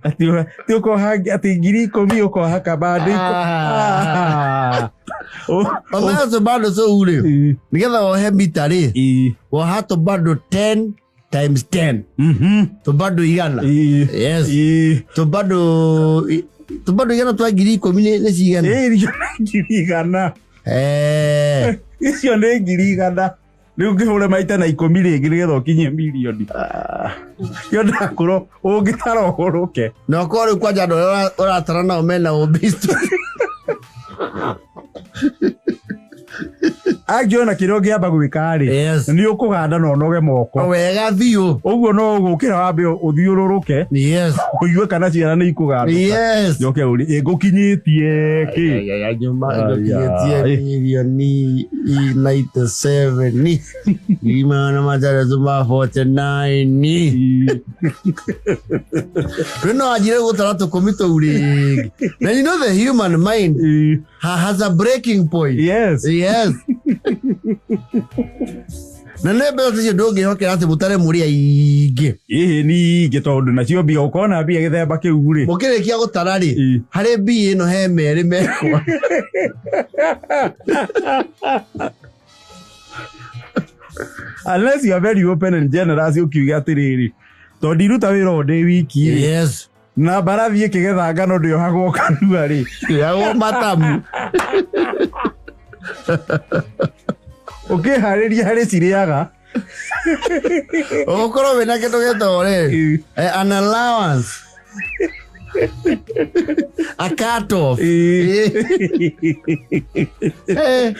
[SPEAKER 2] Atĩ ũkoha atĩ 10,000 ũkoha kabandĩ.
[SPEAKER 1] Ah.
[SPEAKER 2] Ah.
[SPEAKER 1] Omena tũbandũ tũu rĩ,
[SPEAKER 2] Ĩĩ.
[SPEAKER 1] nĩgetha wohe mita rĩ,
[SPEAKER 2] Ĩĩ.
[SPEAKER 1] woha tũbandũ 10 times 10, tũbandũ 100.
[SPEAKER 2] Ĩĩ.
[SPEAKER 1] Yes.
[SPEAKER 2] Ĩĩ.
[SPEAKER 1] Tũbandũ 100 twa 10,000 nĩ cigana?
[SPEAKER 2] Ĩĩ, icio nĩ 100,000.
[SPEAKER 1] Eh.
[SPEAKER 2] Icio nĩ 100,000. Rĩu ngĩhũre maita na 10 rĩngĩ nĩgetha ũkinyie mirioni. Kĩo ndakũrwo ũngĩtara ũhũrũke.
[SPEAKER 1] Na ũkorwo rĩu kwanja andũ arĩa ũratara nao mena ũmbisto.
[SPEAKER 2] Angĩona kĩrĩa ũngĩamba gwĩka rĩ,
[SPEAKER 1] Yes.
[SPEAKER 2] nĩ ũkũganda na ũnoge moko.
[SPEAKER 1] Wega biũ.
[SPEAKER 2] Ũguo no ũgũkĩra wambe ũthiũrũrũke
[SPEAKER 1] Yes.
[SPEAKER 2] ũigue kana ciana nĩ ikũgandũka.
[SPEAKER 1] Yes.
[SPEAKER 2] Njoke ũrie "Ĩ, ngũkinyĩtie kĩ?"
[SPEAKER 1] Nyuma
[SPEAKER 2] Aya.
[SPEAKER 1] ngũkinyĩtie mirioni 97 349.
[SPEAKER 2] Ĩ.
[SPEAKER 1] Rĩu no anjire gũtara tũkũmi tũu rĩngĩ. Na you know the human mind
[SPEAKER 2] Ĩ.
[SPEAKER 1] has a breaking point.
[SPEAKER 2] Yes.
[SPEAKER 1] Yes. Na nĩ mbeca icio ndũngĩhokera atĩ mũtare mũrĩ aingĩ.
[SPEAKER 2] Ĩhĩ ningĩ tondũ nacio mbia ũkona mbia gĩthemba kĩu rĩ.
[SPEAKER 1] Mũkĩrĩkia gũtara rĩ,
[SPEAKER 2] Ĩ.
[SPEAKER 1] harĩ mbia ĩno he merĩ mekwa.
[SPEAKER 2] Unless you are very open and generous ũkiuge atĩrĩrĩ, tondũ ndiruta wĩra o ndĩ wiki rĩ,
[SPEAKER 1] Yes.
[SPEAKER 2] na mbarathi ĩkĩgetha ngano ndĩohagwo kanua rĩ.
[SPEAKER 1] Yagwo matamu.
[SPEAKER 2] Ũkĩharĩria harĩ cirĩaga.
[SPEAKER 1] Ũgũkorwo wĩna kĩndũ gĩtagwo rĩ,
[SPEAKER 2] Ĩ.
[SPEAKER 1] an allowance. A cut off.
[SPEAKER 2] Ĩ.
[SPEAKER 1] Eh.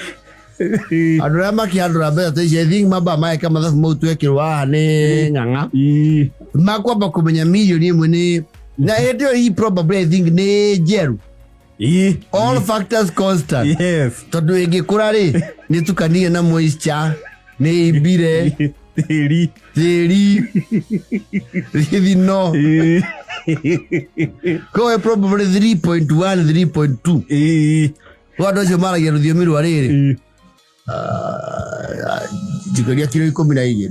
[SPEAKER 1] Andũ arĩa makĩhandũra mbeca ta ici, I think mamba mageka mathabu mau twekĩrwo haha nĩ ng'ang'a.
[SPEAKER 2] Ĩ.
[SPEAKER 1] Makwamba kũmenya 1 million nĩ na hĩndĩ ĩyo hii probably I think nĩ njerũ.
[SPEAKER 2] Ĩ.
[SPEAKER 1] All factors constant.
[SPEAKER 2] Yes.
[SPEAKER 1] Tondũ ĩngĩkũra rĩ, nĩ tukanire na moisture, nĩ imbire,
[SPEAKER 2] Tĩri.
[SPEAKER 1] tĩri, thithino.
[SPEAKER 2] Ĩ.
[SPEAKER 1] Koguo probably 3.1, 3.2.
[SPEAKER 2] Ĩ.
[SPEAKER 1] Koguo andũ acio maragia rũthiomi rwa rĩrĩ.
[SPEAKER 2] Ĩ.
[SPEAKER 1] Njikaria kiro 12.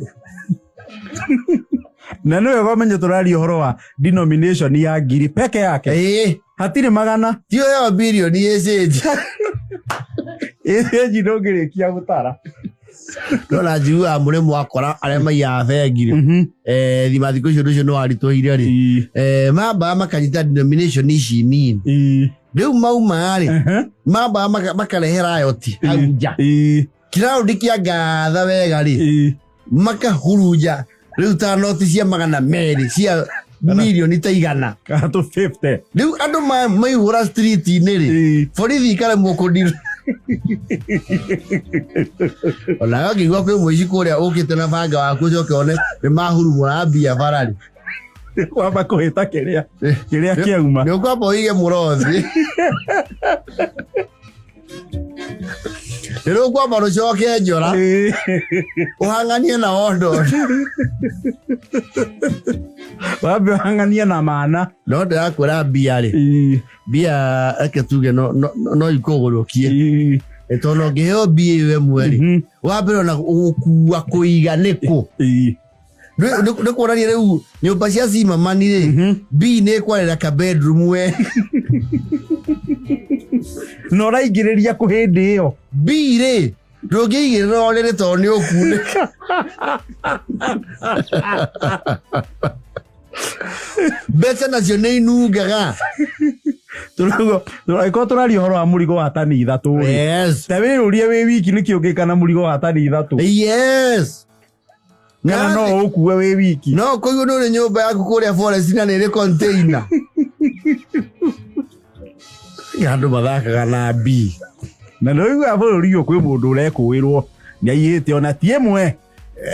[SPEAKER 2] Na nĩ wega ũmenye tũraria ũhoro wa denomination ya ngiri peke yake.
[SPEAKER 1] Ĩĩ.
[SPEAKER 2] Hatirĩ magana.
[SPEAKER 1] Ti ũheo birioni ĩcĩnji.
[SPEAKER 2] Ĩcĩnji ndũngĩrĩkia gũtara.
[SPEAKER 1] Ndona njiguaga mũrĩmo wakora arĩa maiyaga bengi rĩ. Thima thikũ icio ũndũ ũcio nĩ waritũhire rĩ.
[SPEAKER 2] Ĩ.
[SPEAKER 1] Mambaga makanyita denomination ici nini.
[SPEAKER 2] Ĩ.
[SPEAKER 1] Rĩu mauma rĩ,
[SPEAKER 2] Ehe.
[SPEAKER 1] mambaga makarehe riot hau nja.
[SPEAKER 2] Ĩ.
[SPEAKER 1] Kĩraũndi kĩa ngatha wega rĩ,
[SPEAKER 2] Ĩ.
[SPEAKER 1] makahurunja rĩu ta noti cia 200 cia mirioni ta 100.
[SPEAKER 2] Kana tũ 50.
[SPEAKER 1] Rĩu andũ maihũra street-inĩ rĩ,
[SPEAKER 2] Ĩ.
[SPEAKER 1] borithi ikaremwo kũndirwo. Onawe ũngĩigua kwĩ mũici kũrĩa ũkĩte na banga waku ũcoke one nĩ mahurumũra mbia bara rĩ,
[SPEAKER 2] Kwamba kũhĩta kĩrĩa kĩrĩa kĩauma.
[SPEAKER 1] nĩ ũkwamba ũige mũrothi. Nĩ rũkwamba rũcoke njora
[SPEAKER 2] Ĩ.
[SPEAKER 1] ũhang'anie na wondo.
[SPEAKER 2] Wambe ũhang'anie na mana.
[SPEAKER 1] No ndĩrakwĩra mbia rĩ,
[SPEAKER 2] Ĩ.
[SPEAKER 1] mbia reke tuge no ikũgũrũkie.
[SPEAKER 2] Ĩ.
[SPEAKER 1] Tondũ ũngĩheo mbia ĩyo ĩmwe rĩ, wa mbere ona gũkua kũiga nĩkũ.
[SPEAKER 2] Ĩ.
[SPEAKER 1] Nĩ kuonania rĩu nyũmba cia cimamani rĩ, mbia nĩ ĩkwarĩra ka bedroom we.
[SPEAKER 2] Na ũraingĩrĩria kũ hĩndĩ ĩyo?
[SPEAKER 1] Mbia rĩ, ndũngĩigĩrĩra ũrĩrĩ tondũ nĩ ũkunĩka. Mbeca nacio nĩ inungaga.
[SPEAKER 2] Tũrauga tũraria ũhoro wa mũrigo wa tani 3 rĩ.
[SPEAKER 1] Yes.
[SPEAKER 2] Ta wĩyũrie wĩ wiki nĩkĩ ũngĩka na mũrigo wa tani 3?
[SPEAKER 1] Yes.
[SPEAKER 2] Kana no ũkue wĩ wiki?
[SPEAKER 1] No kũigua nĩ ũrĩ nyũmba yaku kũrĩa forest na nĩ ĩrĩ container. Andũ mathakaga na mbia.
[SPEAKER 2] Na nĩ ũiguaga bũrũri ũyũ kwĩ mũndũ ũrekũĩrwo nĩ aiyĩte ona ti ĩmwe.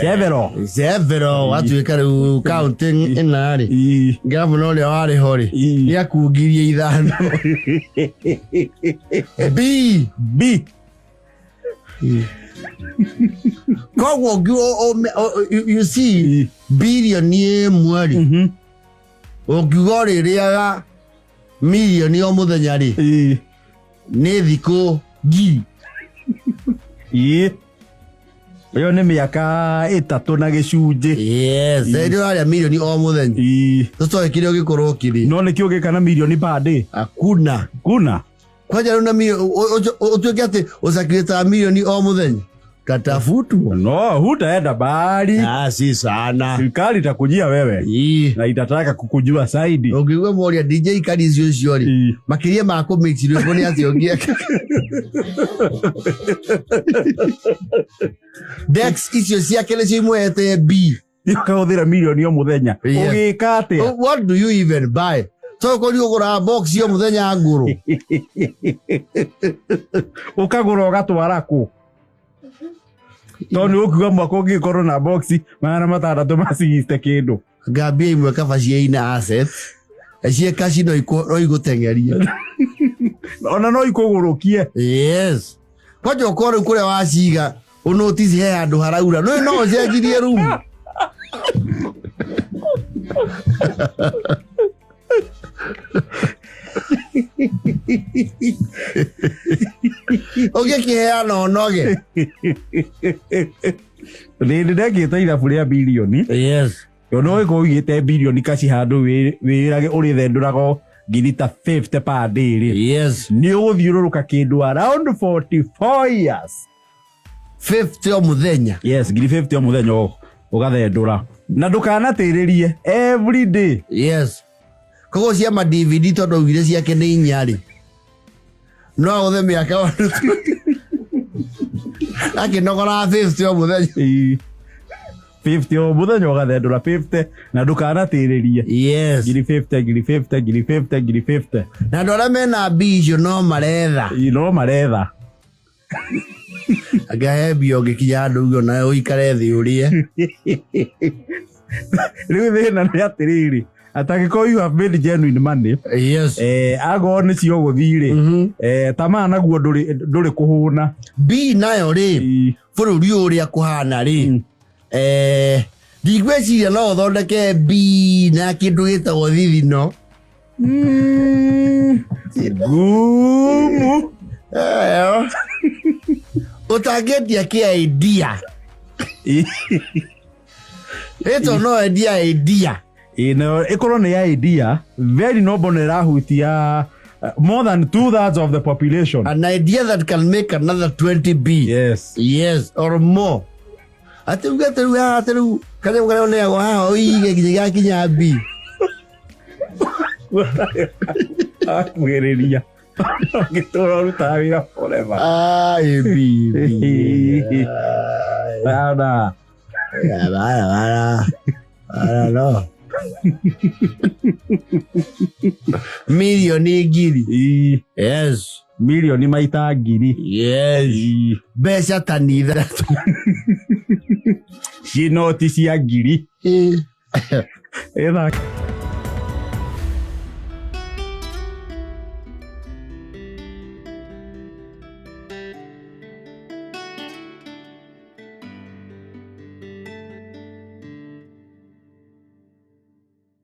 [SPEAKER 2] Several.
[SPEAKER 1] Several watuĩka rĩu kaũntĩ ĩna rĩ.
[SPEAKER 2] Ĩ.
[SPEAKER 1] Ngavana ũrĩa warĩ ho rĩ,
[SPEAKER 2] Ĩ.
[SPEAKER 1] nĩ akungirie 5. B.
[SPEAKER 2] B.
[SPEAKER 1] Koguo you see,
[SPEAKER 2] Ĩ.
[SPEAKER 1] 1 billion rĩ, ũngiuga ũrĩrĩaga mirioni o mũthenya rĩ,
[SPEAKER 2] Ĩ.
[SPEAKER 1] nĩ thikũ ngiri.
[SPEAKER 2] Ĩĩ. Ĩyo nĩ mĩaka 3 na gĩcunjĩ.
[SPEAKER 1] Yes, nĩ ũrarĩa mirioni o mũthenya.
[SPEAKER 2] Ĩĩ.
[SPEAKER 1] Tũtoĩ kĩrĩa ũgĩkorwo ũkĩrĩa.
[SPEAKER 2] No nĩkĩ ũgĩka na mirioni per day?
[SPEAKER 1] Hakuna.
[SPEAKER 2] Kuna.
[SPEAKER 1] Kwanja rĩu na ũtuĩke atĩ ũcakĩrĩtaga mirioni o mũthenya. Katafutwa.
[SPEAKER 2] No, hutaenda mbali.
[SPEAKER 1] Ah, si sana.
[SPEAKER 2] Serikali itakujia wewe
[SPEAKER 1] Ĩĩ.
[SPEAKER 2] na itataka kukujua zaidi.
[SPEAKER 1] Ũngĩigua moria DJ Karizi ũcio rĩ,
[SPEAKER 2] Ĩĩ.
[SPEAKER 1] makĩria ma kũmix rwĩmbo nĩ atĩa ũngĩeka. Dex icio ciake nĩcio imũhete B.
[SPEAKER 2] Ũkahũthĩra mirioni o mũthenya.
[SPEAKER 1] Yes.
[SPEAKER 2] Ũgĩka atĩa?
[SPEAKER 1] What do you even buy? To kũri ũgũraga box o mũthenya ngũrũ.
[SPEAKER 2] Ũkagũra ũgatwara kũ? Tondũ nĩ ũkiuga mwaka ũngĩkorwo na box 600 ma 60 kĩndũ.
[SPEAKER 1] Ngambia imwe kaba ciĩna assets. Cie kaci no igũteng'erie.
[SPEAKER 2] Ona no ikũgũrũkie.
[SPEAKER 1] Yes. Kwanja ũkorwo rĩu kũrĩa waciga ũnotice he handũ haraura. No no ũcenjirie room. Ũngĩkĩheana ũnoge.
[SPEAKER 2] Rĩndĩ ndekĩte irabu rĩa birioni.
[SPEAKER 1] Yes.
[SPEAKER 2] Tondũ no ũgĩkorwo ũigĩte birioni kaci handũ wĩrage ũrĩthendũraga ngiri ta 50 per day rĩ.
[SPEAKER 1] Yes.
[SPEAKER 2] Nĩ ũgũthiũrũrũka kĩndũ around 44 years.
[SPEAKER 1] 50 o mũthenya.
[SPEAKER 2] Yes, ngiri 50 o mũthenya ũgathendũra. Na ndũkanatĩrĩrie every day.
[SPEAKER 1] Yes. Koguo cia ma DVD tondũ augire ciake nĩ inya rĩ. No agũthe mĩaka wa nuthu. Akĩnogoraga 50 o mũthenya.
[SPEAKER 2] Ĩĩ. 50 o mũthenya ũgathendũra 50 na ndũkanatĩrĩrie.
[SPEAKER 1] Yes.
[SPEAKER 2] Ngiri 50, ngiri 50, ngiri 50, ngiri 50.
[SPEAKER 1] Na andũ arĩa mena mbia icio no maretha.
[SPEAKER 2] Ĩĩ, no maretha.
[SPEAKER 1] Angahe mbia ũngĩkinya handũ uge onawe ũikare thĩ ũrĩe.
[SPEAKER 2] Rĩu thĩna nĩ atĩrĩrĩ, atangĩkorwo you have made genuine money,
[SPEAKER 1] Yes.
[SPEAKER 2] akorwo nĩ cio ũgũthiĩ rĩ, tamaa naguo ndũrĩ kũhũna.
[SPEAKER 1] B nayo rĩ,
[SPEAKER 2] Ĩĩ.
[SPEAKER 1] bũrũri ũyũ ũrĩa kũhana rĩ, ndigwĩciria no ũthondeke B na kĩndũ gĩtagwo thithino.
[SPEAKER 2] Ngumu.
[SPEAKER 1] Ũtangĩendia kĩ idea. Ĩto no endia idea.
[SPEAKER 2] Ĩĩ, nayo ĩkorwo nĩ ya idea very noble na ĩrahutia more than 2/3 of the population.
[SPEAKER 1] An idea that can make another 20 B.
[SPEAKER 2] Yes.
[SPEAKER 1] Yes, or more. Atĩ uge atĩ rĩu haha atĩ rĩu kanyamũ karĩa ũneagwo haha ũige nginya gakinya B.
[SPEAKER 2] Akuhĩrĩria. Ũngĩtũra ũrutaga wĩra forever.
[SPEAKER 1] Ai, B, B.
[SPEAKER 2] Ana.
[SPEAKER 1] Bara, bara. Bara, no. Milioni ngiri.
[SPEAKER 2] Ĩĩ.
[SPEAKER 1] Yes.
[SPEAKER 2] Milioni maita ngiri.
[SPEAKER 1] Yes.
[SPEAKER 2] Ĩĩ.
[SPEAKER 1] Mbeca tani ithatũ.
[SPEAKER 2] Ci noti cia ngiri.
[SPEAKER 1] Ĩĩ.
[SPEAKER 2] Ĩtha.